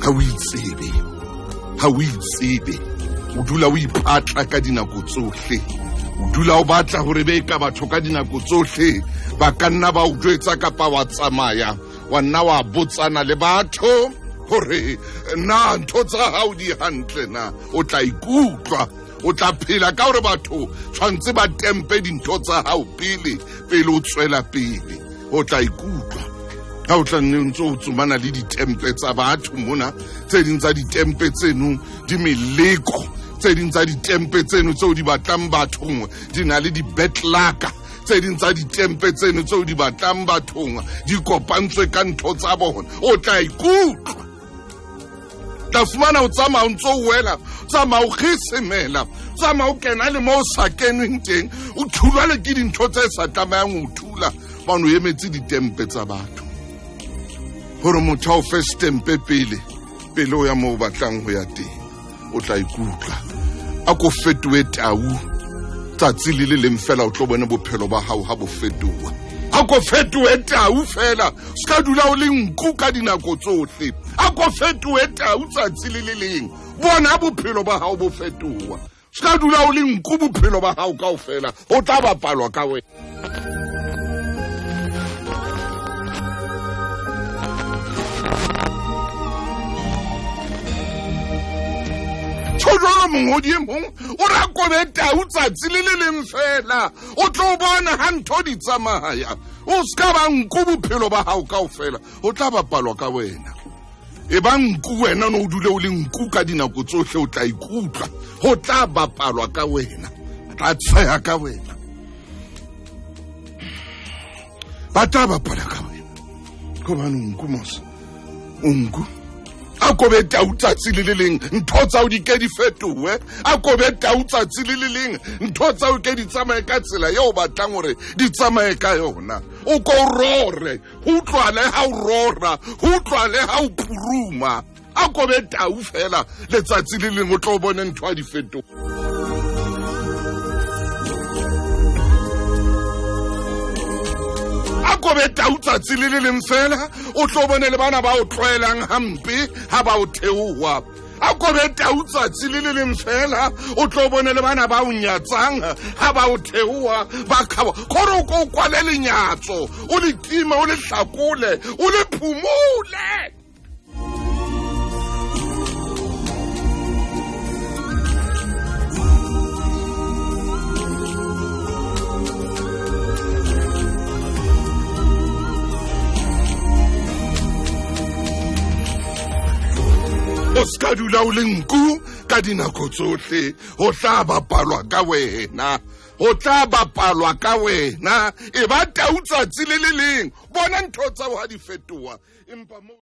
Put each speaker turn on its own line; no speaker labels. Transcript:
Ha o itsebe, ha o itsebe, o dula o ipatla ka dinako tsohle, o dula o batla hore be ka batho ka dinako tsohle ba ka nna ba o jwetsa kapa wa tsamaya wa nna wa botsana le batho hore na ntho tsa hao di hantle na. O tla ikutlwa, o tla phela ka hore batho tshwantse ba tempe dintho tsa hao pele pele o tswela pele. O tla ikutlwa ha o tla nne ntse o tsomana le ditempe tsa batho mona. Tse ding tsa ditempe tseno di meleko, tse ding tsa ditempe tseno tseo di batlang bathong di na le di-bad luck, tse ding tsa ditempe tseno tseo di batlang bathong di kopantswe ka ntho tsa bona. O tla ikutlwa, tla fumana o tsamaya o ntse o wela, tsamaya o kgesemela, tsamaya o kena le mo o sa kenweng teng, o thulwa le ke dintho tse sa tlamehang ho thula, bane o emetse ditempe tsa batho hore motho a o fe setempe pele pele o ya moo o batlang ho ya teng. O tla ikutlwa. A ko fetohe tau tsatsi le le leng fela, o tlo bone bophelo ba hao ha bo fetoha. A ko fetohe tau fela, se ka dula o le nku ka dinako tsohle. A ko fetohe tau tsatsi le le leng, bona bophelo ba hao bo fetoha. Se ka dula o le nku bophelo ba hao kaofela, o tla bapalwa ka wena. Tjho jwalo mongodi e mong o re a kobe tau tsatsi le le leng fela, o tlo bona ha ntho di tsamaya. O se ka ba nku bophelo ba hao kaofela, o tla bapalwa ka wena. E ba nku wena, no o dule o le nku ka dinako tsohle, o tla ikutlwa ho tla bapalwa ka wena, tla tsheha ka wena, ba tla bapala ka wena hobane nku mos o nku. A kobe tau tsatsi le le leng, ntho tsa o di ke di fetohe. A kobe tau tsatsi le le leng, ntho tsa o ke di tsamaye ka tsela eo o batlang hore di tsamaye ka yona. O ko rore, ho utlwale ha o rora, ho utlwale ha o puruma. A kobe tau fela letsatsi le leng, o tlo bone ntho a di fetoha. A kobe tau tsatsi le le leng fela, o tlo bone le bana ba o tlwaelang hampe ha ba o theoha. A kobe tau tsatsi le le leng fela, o tlo bone le bana ba o nyatsang ha ba o theoha ba khaba. Kgore o ko o kwale lenyatso, o le time, o le hlakole, o le phumole. O ska dula o le nku ka dinako tsohle, ho tla bapalwa ka wena, ho tla bapalwa ka wena. E ba tau tsatsi le le leng, bona ntho tsa ho ha di fetoha. Empa mo